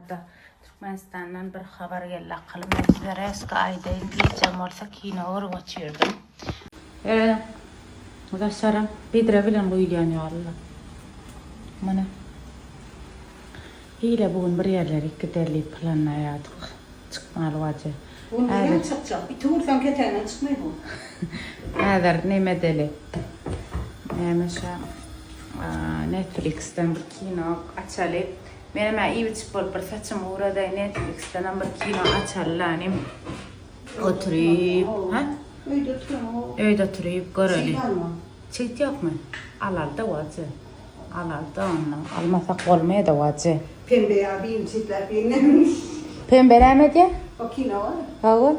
barada Türkmenistandan bir habar geldi akylym. Men size reska aýdaýyn diýjegim bolsa kino görüp otyrdym. Serediň. Daşaram bedre bilen guýulýan ýaly-la. Mana. Hile bu gün bir ýerlerik gider diýip planlaýardyk. Çykmaly wajy. Bu gün nirä çykjak? Iti ursaň keteginden çykmaý bu. Häzir neme edeli? Näme şa Netflixden bir kino açaly. Menem-ä iýip-içip bolup bir saçymy guradaýyn, Netflixdenem bir kino açaly lanym. Oturyp, ha? Öýde oturamok. Öýde oturyp göreli. Çig alma. Çigit ýokmy? Alaly-da wajy. Alaly-da onda. Almasak bolmaýa-da wajy. Pembe ýa birini çitläp birini. Pembe näme edýär? O kino bar. Hawa.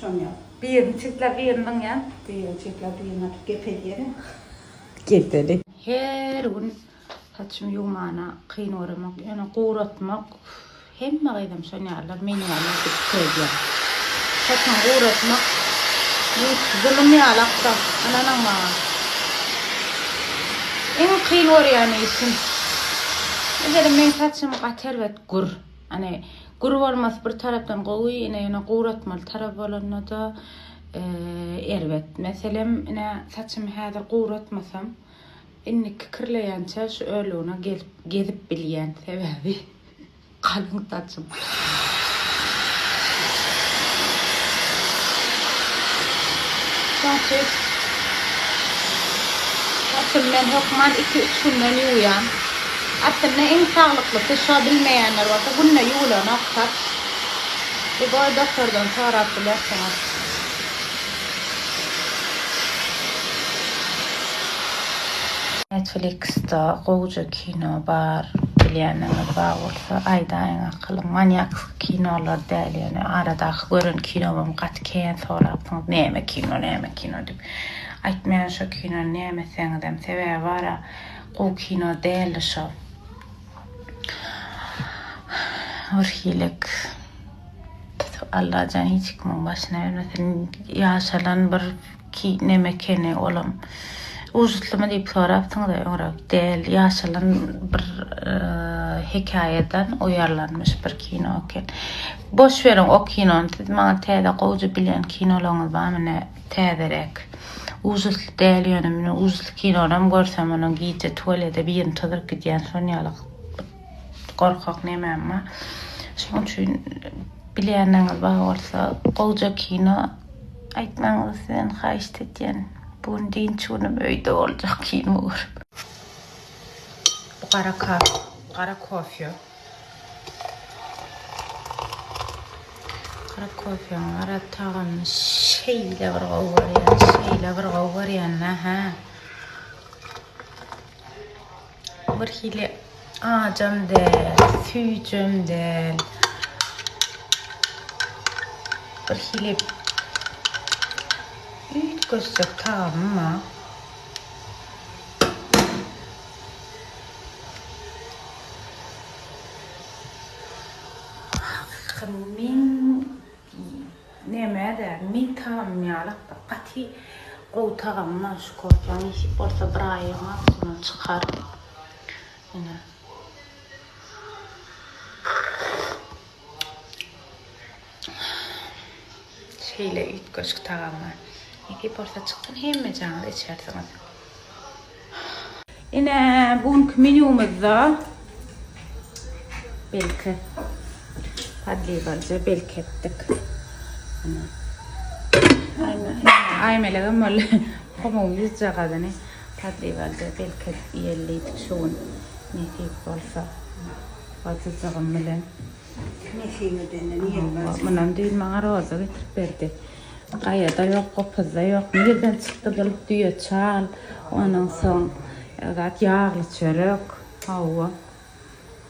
Şony ýaz. Birini çitläp birini zyňýar. Birini çitläp birini atyp gep edýär. Gezeli. Her gün Saçymy ýuwmana kyn göremok, ýöne guratmak hemme gyzam şon ýalylar, men ýaly diýip pikir edýän. Saçyňy guratmak hiç zulum ýalakda, ynanyň maňa. Iň kyn görýän işim. Meselem meň saçym gaty erbet gür. Hani gür bolmasy bir tarapdan gowy, ine ýöne guratmaly tarapy bolanda-da erbet. Meselem ine saçymy häzir guratmasam Indi kikirleýänçä şu örlügine gelip gezip bilýän sebäbi galyň saçym. Soňky saçymy men hökman iki-üç günden ýuwýan. Aslynda iň saglyklysy şo bilmeýänler bolsa günde ýuwulanok saç. Lýuboý doktordan sorap bilersiňiz. Netflixda gowja kino bar bilýänleriňiz bar bolsa aýdaýyň akylyň manýakski kinolar däl ýöne aradaky gören kinomam gaty kän sorapsyňyz näme kino näme kino diýip aýtmaýan şo kinony näme etseňizem sebäbi bara gowy kino däldi şo birhilik Allajan hiç kimiň başyna bermesin. Ýaşalan bir ki neme ekeni olam. Ujytlymy diýip sorapsyňyz-a öňräk. Däl, ýaşalan bir hekaýadan oýarlanmyş bir kino eken. Boş beriň o kinony. Siz maňa täze gowja bilýän kinolaryňyz barmy ne täzeräk. Ujytly däl ýöne men ujytly kinonam görsem onuň gije tuwalede birini tozuryp gidýän şon ýaly Gorkak nemem bar. Şonuň üçin bilýänleriňiz bar bolsa gowja kino aýtmagyňyzy sizden haýyşt edýän. Bu gün dynç günüm öýde boljak kino görüp. Bu gara gara kofe. Gara kofeň gara tagamyny şeýle bir gowy görýän, şeýle bir gowy görýän-dä, hä. Bir hili ajam däl, süýjem däl. Bir hili üýtgeşjek tagamy bar. Hakyky meň Neme-de, meň tagamym ýalak-da, gaty gowy tagamy bar şu kofäň, nesip bolsa bir aýyň agzyna çykar. Ine. Şeýle üýtgeşik tagamy bar. Nesip bolsa çyksyn hemmejaňyz içersiňiz. Ine, bu günki menýumyzda belki podliwalja belki etdik. Aýmelegem boldy. Homuň ýüzjagazyny podliwalja belki edip iýeli diýdik şu gün. Nesip bolsa. Bajyjygym bilen. Nesip edende niýet bar. Munam düýn maňa Roza getirip berdi. Gaýada ýok, gopuzda ýok. Nirden çykdy bul düýe çal. Ondan soň zat ýagly çörek. Hawa.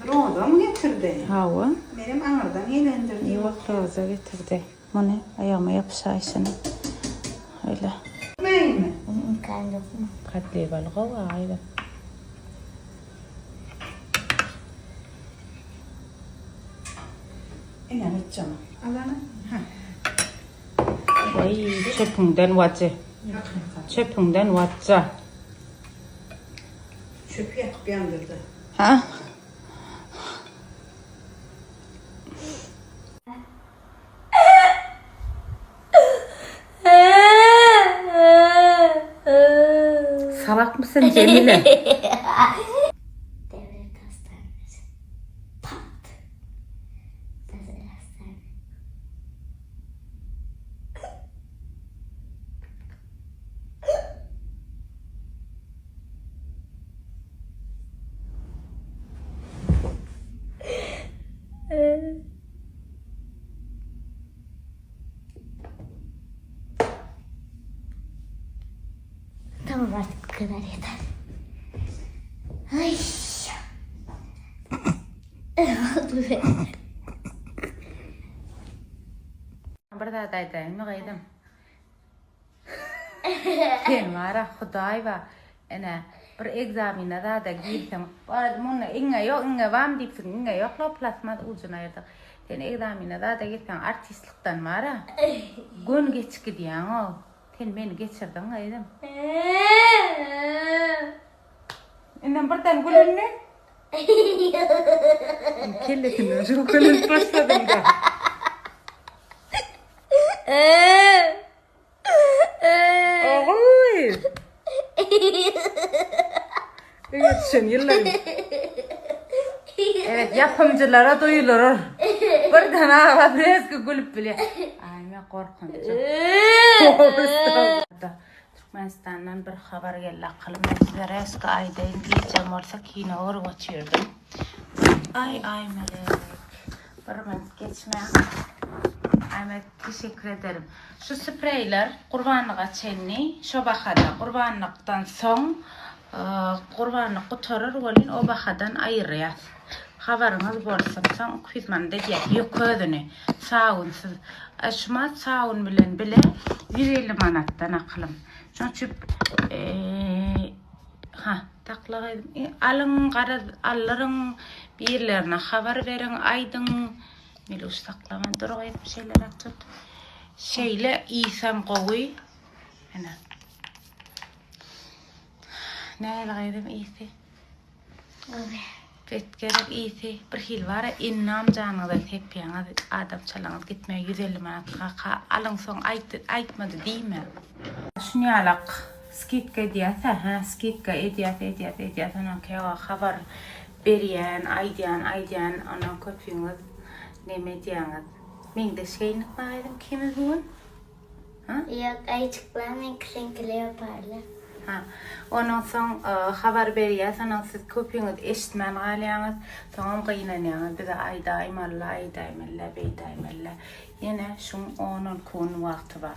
Rozamy getirdi? Hawa. Menem aňyrdan gelendir diýip. Ýok, Roza getirdi. Muny aýagyma ýapyşaýşyny. Öýle. Näme? Imkan ýokmy? Katlibaly gowy aýda. Ine gytjam. Alana. Ha. Oý, çöpüňden wajy. Çöpüňden wajja. Çöpi ýakyp ýandyrdy. Ha? Akmakmy sen Jemile? Devlet hastanesi. Pat. Özel hastane. Tamam artık bu kadar yeter. Ay. Oldu be. Bir zat aýdaýynmy gyzym? Sen wara Hudaý bar. Ene, bir ekzamine zada girseň, bar munda iňňe ýok, iňňe barmy diýipsiň, iňňe ýok-la, plastmas ujuny aýyrdyk. Sen ekzamine zada girseň, artistlikden wara, göni geçip gidýäň-ow. Sen meni geçirdiň gyzym. Indem birden gülündi. Kellesinden şöwkelenip başladyň-da. Ogul! Öýe düşen ýyllarym. Evet, ýapymjylara duýular. Birden aga rezki gülüp bilýär. Aý, men gorkunç. Türkmenistandan bir habar geldi akylym. Men size rezki aýdaýyn, gijäm bolsa kino görüp otyrdym. Aý, aý, melek. Bir minut geçmäň. Ahmet teşekkür ederim. Şu spreýler gurbanlyga çenli şo bahada. Gurbanlykdan soň gurbanlyk gutarar welin o bahadan aýyrýas. Habaryňyz bolsun. Soň 200 manat edýär. Ýok özüni. Sabunsyz. Şumat sabun bilen bile 150 manatdan akylym. Şonuň üçin ha Takla gyzym, alyň garaz aldyryň, birlerine habar beriň, aýdyň. Meluş saklaman dur gyzym şeýleräk tut. Şeýle iýsem gowy. Ene. Nähili gyzym iýsi? Gowy. Bet gerek iýsi. Bir hil bara ennam janyňyza sepýäňiz, adamçalaňyz gitme 150 manat kaka alyň soň aýtdy, aýtmady diýme. Şunýalak skidka edýäs-ä, hä, skidka edýäs, edýäs, edýäs, ondan käwagt habar berýän, aýdýan, aýdýan, ondan köpüňiz neme edýäňiz. Meňzeş geýindik baýdym ikimiz bu gün. Hä? Ýok, aýjyklar meňki seňki leoparly. Hä. Ondan soň habar berýäs, ondan siz köpüňiz eşitmän galýaňyz, soňam gynanýaňyz, bize aýdaýmaly-la, eýdäýmeli-le, beýdäýmeli-le. Ýene şuň on-onki gün wagty bar.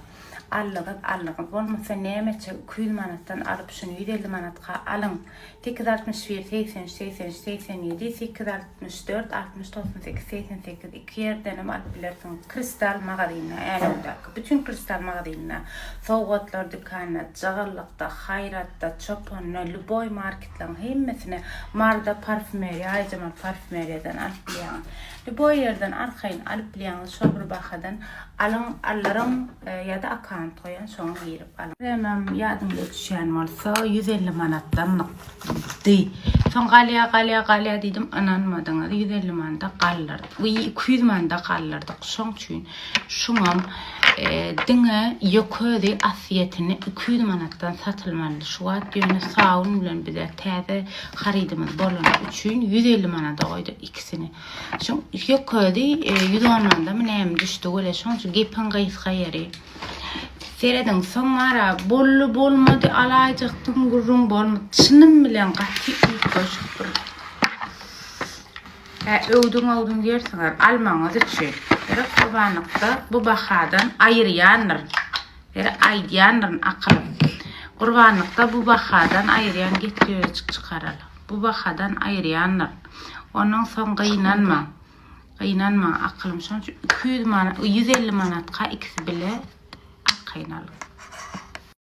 Aldyňyz, aldyňyz. Bolmasa näme etjek, 200 manatdan alyp, şuny 150 manatka alyň. 861 83 83 87 864 60 98 88 iki ýerdenem alyp bilersiňiz. Kristal magazynda, Änewdäki bütin Kristal magazynda, sowgatlar dükanynda, Jygyllykda, Haýratda, Çopanda, lýuboý marketleriň hemmesine, Maryda parfümeriýa, Aýjemal parfümeriýadan alyp bilýäňiz. Lýuboý ýerden arkaýyn alyp bilýäňiz şol bir bahadan alyň aldyryň ýa-da akkaunt goýan şoňa girip alyň. Kremem ýadyňyza düşýän bolsa 150 manatdandy. Soň galýa galýa galýa diýdim ynanmadyňyz 150 manada galdyrdyk. We 200 manada galdyrdyk. Şoň üçin şuňam diňe ýöközi asýetini 200 manatdan satylmalydy. Şu wagt ýöne sabun bilen bize täze harydymyz bolany üçin 150 manada goýduk ikisini. Şoň ýoködi 110 mandamy näme düşdi wele şoň üçin gepiň gysga ýeri. Serediň soň bara boldy bolmady alaýjakdym gürrüň bolmady. Çynym bilen gaty üýtgeşik bir. Hä öwdüň öwdüň diýersiňiz almagyňyz üçin. Gerek gurbanlykda bu bahadan aýyrýandyr. Gerek aýdýandyryn akylym. Gurbanlykda bu bahadan aýyrýan getirýejik çykaraly. Bu bahadan aýyrýandyr. Ondan soň gynanma. Gynanma akylym. Şonuň üçin 200 manat, 150 manatka ikisi bile arkaýyn alyň.